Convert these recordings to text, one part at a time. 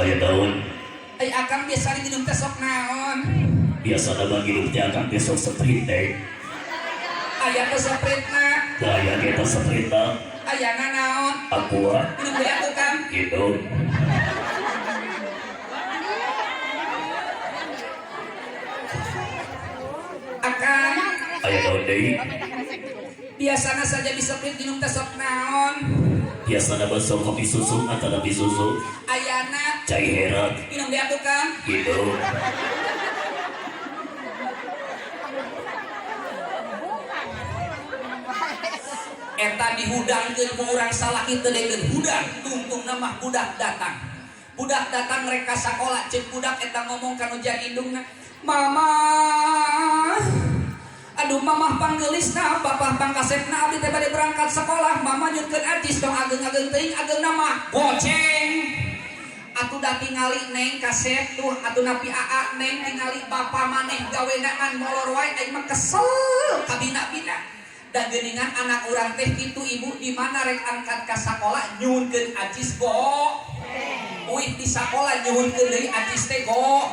Aya naon? Ai akang biasa nginum teh sok naon? Biasana mah nginum teh akang teh sok Sprite teh. Aya teh Sprite-na. Teu aya ge teh Sprite-na. Ayana naon? Aqua. Minum deui atuh Kang. Gitu. Akang Aya naon deui? Biasana saja di Sprite minum teh sok naon? Biasana mah sok kopi susu atanapi susu. Ayana Cai herat. Minum deui atuh Kang. Gitu. Eta dihudangkeun ku urang salaki teu dekeun hudang, tungtungna mah budak datang. Budak datang rek ka sakola, ceuk budak eta ngomong ka nu jadi indungna, "Mama, aduh mamah panggelisna, papah pangkasepna, abdi teh bade berangkat sekolah, mama nyunkeun acis tong ageng-ageng teuing, ageungna mah goceng." Atuh da tingali neng kasep tuh, atuh napi aa neng tingali bapa maneh gawena ngan molor wae, aing mah kesel kabina-bina. Da geuningan anak urang teh kitu ibu, di mana rek angkat ka sakola nyuhunkeun acis go. Uih di sakola nyuhunkeun deui acis teh go.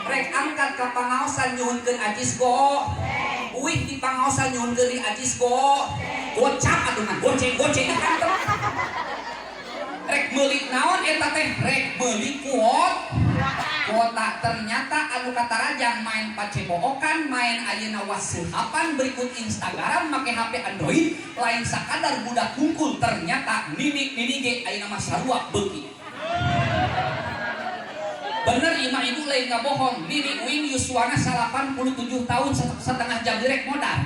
Rek angkat ka pangaosan nyuhunkeun acis go. Uih di pangaosan nyuhunkeun deui acis go. Gocap atuh mah goceng-goceng kantong. Rek meuli naon eta teh? Rek meuli kuot. Kuota. Ternyata anu katarajang main pacebohokan, main ayeuna wasuhapan, berikut Instagram make HP Android, lain sakadar budak hungkul, ternyata nini-nini ge ayeuna mah sarua beuki. Bener imah ibu lain ngabohong, nini uing yuswana 87 tahun setengah jam direk modal.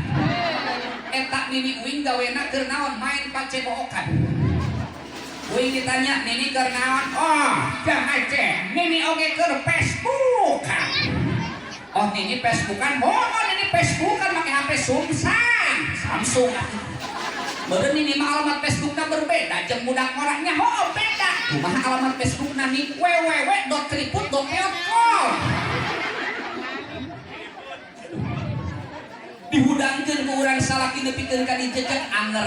Eta nini uing gawena keur naon? Main pacebohokan. Uing ditanya, "Nini keur naon?" "Oh, jangan aja. Nini oge keur Facebookan." "Oh, Nini Facebookan?" "Oh, Nini Facebookan make HP Sumsang, Samsung." Meureun Nini mah alamat Facebookna berbeda jeung budak orangnya. Oh, beda. Kumaha alamat Facebookna nih? www.triput.com. Dihudangkeun ku urang salaki nepikeun ka dijejeg anger.